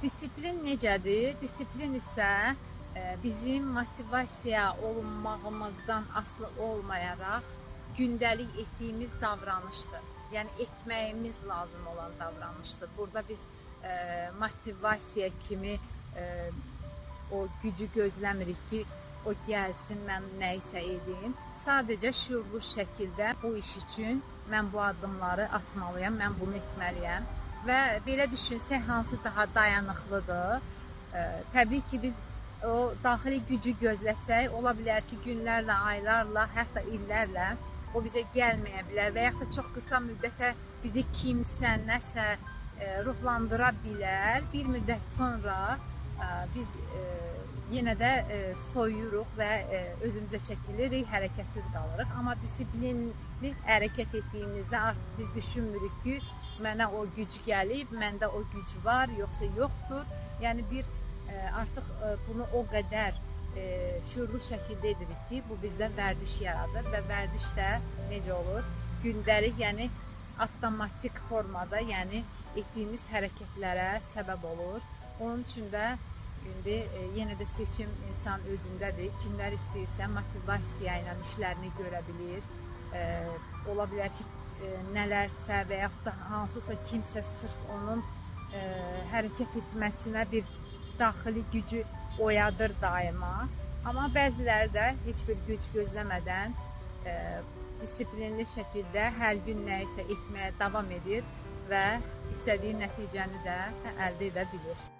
Disiplin necədir? Disiplin isə bizim motivasiya olunmağımızdan asılı olmayaraq gündəlik etdiyimiz davranışdır. Yəni etməyimiz lazım olan davranışdır. Burada biz motivasiya kimi o gücü gözləmirik ki, o gəlsin, mən nə isə edim. Sadəcə şüurlu şəkildə bu iş üçün mən bu addımları atmalıyam, mən bunu etməliyəm. Və belə düşünsək, hansı daha dayanıqlıdır? Təbii ki, biz o daxili gücü gözləsək, ola bilər ki, günlərlə, aylarla, hətta illərlə o bizə gəlməyə bilər və yaxud da çox qısa müddətə bizi kimsə, nəsə ruhlandıra bilər. Bir müddət sonra biz yenə də soyuyuruq və özümüzə çəkilirik, hərəkətsiz qalırıq. Amma disiplinli hərəkət etdiyimizdə artıq biz düşünmürük ki, mənə o güc gəlib, məndə o güc var, yoxsa yoxdur. Yəni bir artıq bunu o qədər şüurlu şəkildə edirik ki, bu bizdə vərdiş yaradır və vərdiş də necə olur? Gündəlik, yəni avtomatik formada, yəni etdiyimiz hərəkətlərə səbəb olur. Onun üçün də indi yenə də seçim insan özündədir. Kimlər istəyirsə motivasiya ilə işlərini görə bilir. Ola bilər ki, nələrsə və yaxud da hansısa kimsə sırf onun hərəkət etməsinə bir daxili gücü oyadır daima. Amma bəziləri də heç bir güc gözləmədən disiplinli şəkildə hər gün nə isə etməyə davam edir və istədiyi nəticəni də əldə edə bilir.